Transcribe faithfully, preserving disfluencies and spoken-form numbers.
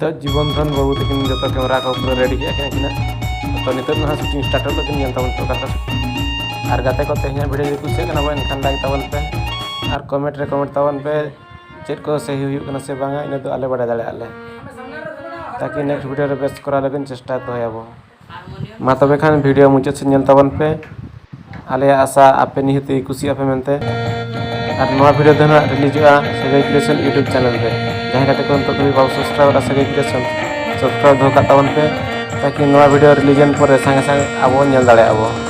ᱱᱤᱛᱚᱜ ᱡᱤᱵᱚᱱ ᱫᱷᱚᱱ ᱵᱟᱹᱵᱩ ᱛᱟᱹᱠᱤᱱ ᱡᱚᱛᱚ ᱠᱮᱢᱮᱨᱟ ᱠᱚ ᱯᱩᱨᱟᱹ ᱨᱮᱰᱤ ᱠᱮᱫᱼᱟ ᱠᱤᱱ ᱟᱹᱠᱤᱱᱟᱜ᱾ ᱛᱚ ᱱᱤᱛᱚᱜ ᱫᱚ ᱦᱟᱸᱜ ᱥᱩᱴᱤᱝ ᱥᱴᱟᱨᱴᱚᱜ ᱞᱟᱹᱜᱤᱫ ᱧᱮᱞ ᱛᱟᱵᱚᱱ ᱯᱮ ᱚᱠᱟ ᱞᱮᱠᱟ᱾ ᱟᱨ ᱜᱟᱛᱮ ᱠᱚ ᱛᱮᱦᱮᱧᱟᱜ ᱵᱷᱤᱰᱤᱭᱳ ᱡᱩᱫᱤ ᱠᱩᱥᱤᱭᱟᱜ ᱠᱟᱱᱟ ᱵᱚᱱ ᱮᱱᱠᱷᱟᱱ ᱞᱟᱭᱤᱠ ᱛᱟᱵᱚᱱ ᱯᱮ᱾ ᱟᱨ ᱠᱚᱢᱮᱱᱴ ᱨᱮ ᱠᱚᱢᱮᱱᱴ ᱛᱟᱵᱚᱱ ᱯᱮ ᱪᱮᱫ ᱠᱚ ᱥᱟᱹᱦᱤ ᱦᱩᱭᱩᱜ ᱠᱟᱱᱟ ᱥᱮ ᱵᱟᱝᱟ, ᱤᱱᱟᱹ ᱫᱚ ᱟᱞᱮ ᱵᱟᱰᱟᱭ ᱫᱟᱲᱮᱭᱟᱜᱼᱟ ᱞᱮ᱾ ᱛᱟᱠᱤ ᱱᱮᱠᱥᱴ ᱵᱷᱤᱰᱤᱭᱳ ᱨᱮ ᱵᱮᱥ ᱠᱚᱨᱟᱣ ᱞᱟᱹᱜᱤᱫ ᱪᱮᱥᱴᱟ ᱫᱚᱦᱚᱭᱟᱵᱚ᱾ ᱢᱟ ᱛᱚᱵᱮ ᱠᱷᱟᱱ ᱵᱷᱤᱰᱤᱭᱳ ᱢᱩᱪᱟᱹᱫ ᱥᱮᱫ ᱧᱮᱞ ᱛᱟᱵᱚᱱ ᱯᱮ᱾ ᱟᱞᱮᱭᱟᱜ ᱟᱥᱟ ᱟᱯᱮ ᱱᱤᱦᱟᱹᱛ ᱜᱮ ᱠᱩᱥᱤᱭᱟᱜ ᱯᱮ ᱢᱮᱱᱛᱮ᱾ ᱟᱨ ᱱᱚᱣᱟ ᱵᱷᱤᱰᱤᱭᱳ ᱫᱚ ᱱᱟᱦᱟᱜ ᱨᱤᱞᱤᱡᱚᱜᱼᱟ ᱥᱟᱹᱜᱟᱹᱭ ᱠᱨᱤᱭᱮᱥᱚᱱ YouTube ᱪᱮᱱᱮᱞ ᱨᱮ᱾ ᱡᱟᱦᱟᱸᱭ ᱜᱟᱛᱮ ᱠᱚ ᱱᱤᱛᱚᱜ ᱫᱷᱟᱹᱵᱤᱡ ᱵᱟᱵᱚ ᱥᱟᱵᱥᱠᱨᱟᱭᱤᱵ ᱟᱠᱟᱫ ᱥᱟᱹᱜᱟᱹᱭ ᱠᱨᱤᱭᱮᱥᱚᱱ, ᱥᱟᱵᱥᱠᱨᱟᱭᱤᱵ ᱫᱚᱦᱚ ᱠᱟᱜ ᱛᱟᱵᱚᱱ ᱯᱮ, ᱛᱟᱠᱤ ᱱᱚᱣᱟ ᱵᱷᱤᱰᱤᱭᱳ ᱨᱤᱞᱤᱡ ᱮᱱ ᱯᱚᱨᱮ ᱥᱟᱸᱜᱮ ᱥᱟᱸᱜᱮ ᱟᱵᱚ ᱵᱚᱱ ᱧᱮᱞ ᱫᱟᱲᱮᱭᱟᱜᱼᱟ ᱵᱚ᱾